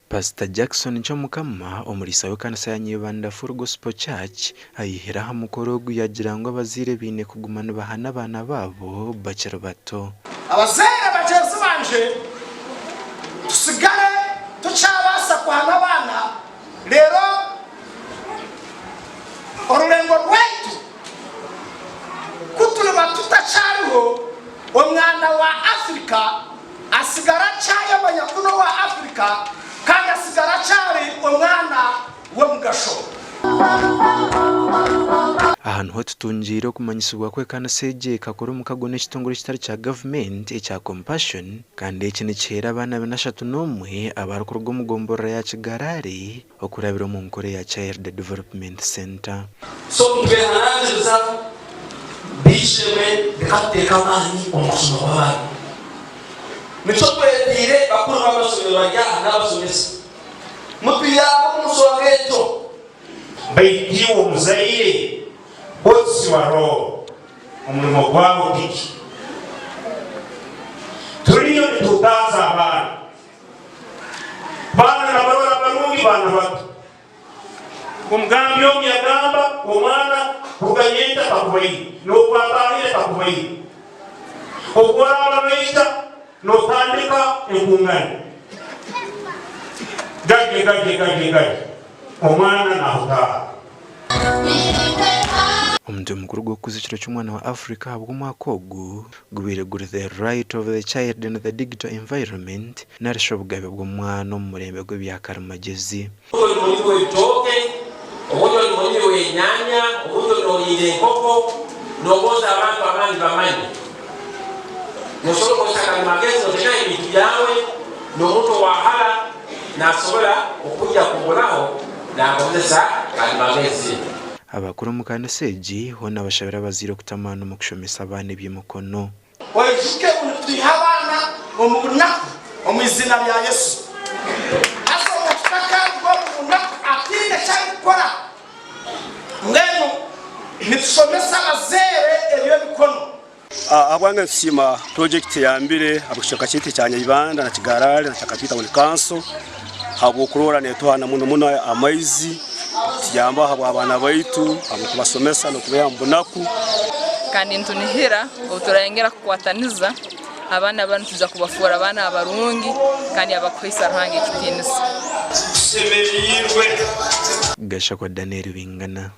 Pasita Jackson Kyomukama, omuriisa w'ekanisa ya Nyibanda Full Gospel Church ayihire aha mukoro ogu yagira ngu abazaire baine kuguma nibahana abaana baabo bakiri bato. Abazaire bagyenzi bangye, tutsigare tukyabaasa kuhana abaana reero orurengo rwaitu ku turiba tutakyariho, omwana wa Africa Asigara akyayamanya ku n'owa Africa kandi asigara akyari omwana w'omugasho. Aha niho tutungiire okumanyisibwa ku ekanisa egi ekakora omukago n'ekitongore ekitari kya gavumenti ekya Compassion kandi eki nikiheera abaana 41 abarikuruga omu gomborora ya Kigarari okurabira omu nkora eya Child Development Centre. So nitwehanangiriza B'eishe-emwe reka tuteeke amaani omu kushoma kw'abaana. Nikyo twetiire bakuru b'amashomero bari aha n'abashomesa. Mutuyambe omu nshonga egyo. Baitu iwe omuzaire, what's your role? Omurimo gwawe giki? Turiyo nituhutaaza abaana. Baana nabarora barungi baana bato. Omugambi omu yagamba, Omwana kuruga nyenkya takubaire, n'obwatahire takubaire. Obworaaba noija notandika enkungani, gage gage gage gage, omwana nahutaara. Omutwe mukuru gw'okukuza ekiro ky'omwana wa Africa ahabw'omwaka ogu gubaire guri The Right of the Child in the Digital Environment narishi obugabe bw'omwana omu murembe gw'ebya karimagyezi. Obundi ori murimi w'ebitooke, obundi ori murimi w'enyaanya, obundi ori noorinda enkoko, noogonza abantu abandi bamanye. Noosobora kukozesa kalimagezi nooteekaho ebintu byawe, n'omuntu owa hara naasobora okwija kuguraho naakozesa kalimagezi. Abakuru omu kanisa egi hoona bashabire abazaire okuta amaani omu kushomesa abaana eby'emikono. Oijuke ngu nitwiha abaana omu bunaku omu iziina rya Yesu. Haza omuntu takaruga omu bunaku ataine eki arikukora. Mbwenu nitushomesa abazaire eby'emikono. Ahabwange nitusiima purojekiti eyambire aha kicweka kyaitu ekya Nyabibanda na Kigarari na Kyakatwe Town Council ahabw'okuroora netuha na muno muno amaizi kutuyamba ahabw'abaana baitu ahabw'okubasomesa n'okubaiha omu bunaku. Kandi nitunihira obu turayongera kukwataniza, abaana banu nitwija kubafoora baana abarungi kandi abakuhaisa Ruhanga ekitiinisa. Tusemeriirwe. Gashakwa Daniel Bingana.